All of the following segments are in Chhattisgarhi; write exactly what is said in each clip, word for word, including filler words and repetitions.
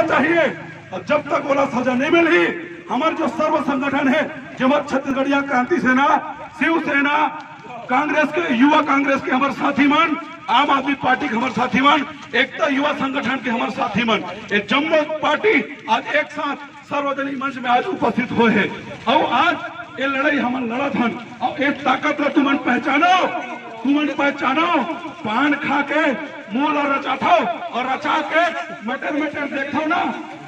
चाहिए। और जब तक ओला सजा नहीं मिलही, हमर जो सर्व संगठन है, जेमा छत्तीसगढ़िया क्रांति सेना, शिवसेना, कांग्रेस के, युवा कांग्रेस के हमर साथी मन, आम आदमी पार्टी के हमर साथी मन, एकता युवा संगठन के हमर साथी मन, ये जम्मो पार्टी आज एक साथ सार्वजनिक मंच में आज उपस्थित होए हे। अउ आज ये लड़ाई हमन लड़त हन, अउ ये ताकत ला तुमन पहचानो, तुमन पहचानो। पान खा के मुंह ला रचाथव अउ रचा के मटर मटर देखथव ना,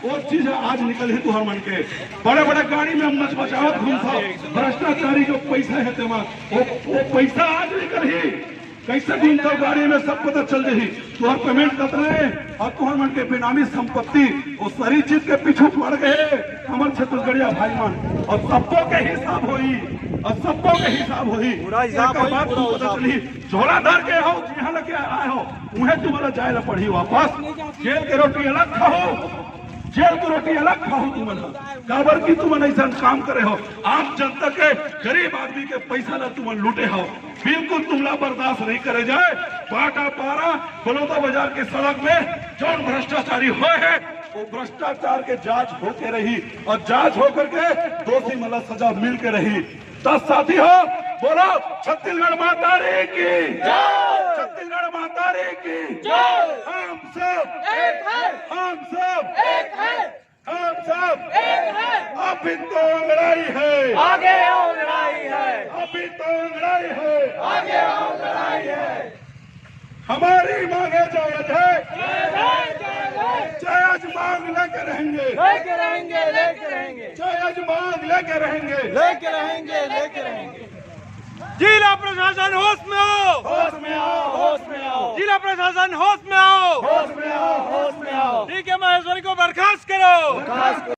वो चीज आज निकलही तुहर मन के। बड़े बड़े गाड़ी में हम मचमचावत घूमथव, भ्रष्टाचारी जो पैसा है तेमा, वो, वो पैसा आज निकलही। कैसे घूमथव गाड़ी में, सब पता चल जाही। तुहर पेमेंट कतना है अउ तुहर मन के बेनामी संपत्ति, वो सारी चीज के पीछू पड़ गए हमर छत्तीसगढ़िया भाई मन। अउ सबो के हिसाब होही, अउ सबो के हिसाब होही। पूरा हिसाब एकर होही, बाद पूरा तुम पता हिसाब। चलही, झोला धर के हो, जिहां लेके आए हो, उहें तुम्हारा जाए ला पड़ही वापस। जेल के रोटी अलग खाओ, जेल के रोटी अलग खाओ तुमन ह। काबर कि तुमन ऐसा काम करे हो, आम जनता के, गरीब आदमी के पैसा ला तुमन लूटे हो। बिल्कुल तुमला बर्दाश्त नहीं करे जाए। बाटा पारा बलौदा बाजार के सड़क में जौन भ्रष्टाचारी होए हे, वो भ्रष्टाचार के जांच होके रही अउ जांच होकर के दोषी मन ला सजा मिल के रही। त साथी हो, बोलो छत्तीसगढ़ महतारी की, छत्तीसगढ़ महतारी की। हम सब एक है। हम सब एक है। हम सब एक है। अभी तो अंगड़ाई है। आगे आओ, लड़ाई है। अभी तो अंगड़ाई है। आगे आओ, लड़ाई है। हमारी मांगे जायज है। जायज है, जायज है। जायज मांग लेके रहेंगे। लेके रहेंगे, लेके रहेंगे। जायज मांग लेके रहेंगे। लेके रहेंगे, लेके रहेंगे। जिला प्रशासन होश में आओ। होश में आओ, होश में आओ। जिला प्रशासन होश में आओ। होश में आओ, होश में आओ। डीके माहेश्वरी को बर्खास्त करो। बर्खास्त करो।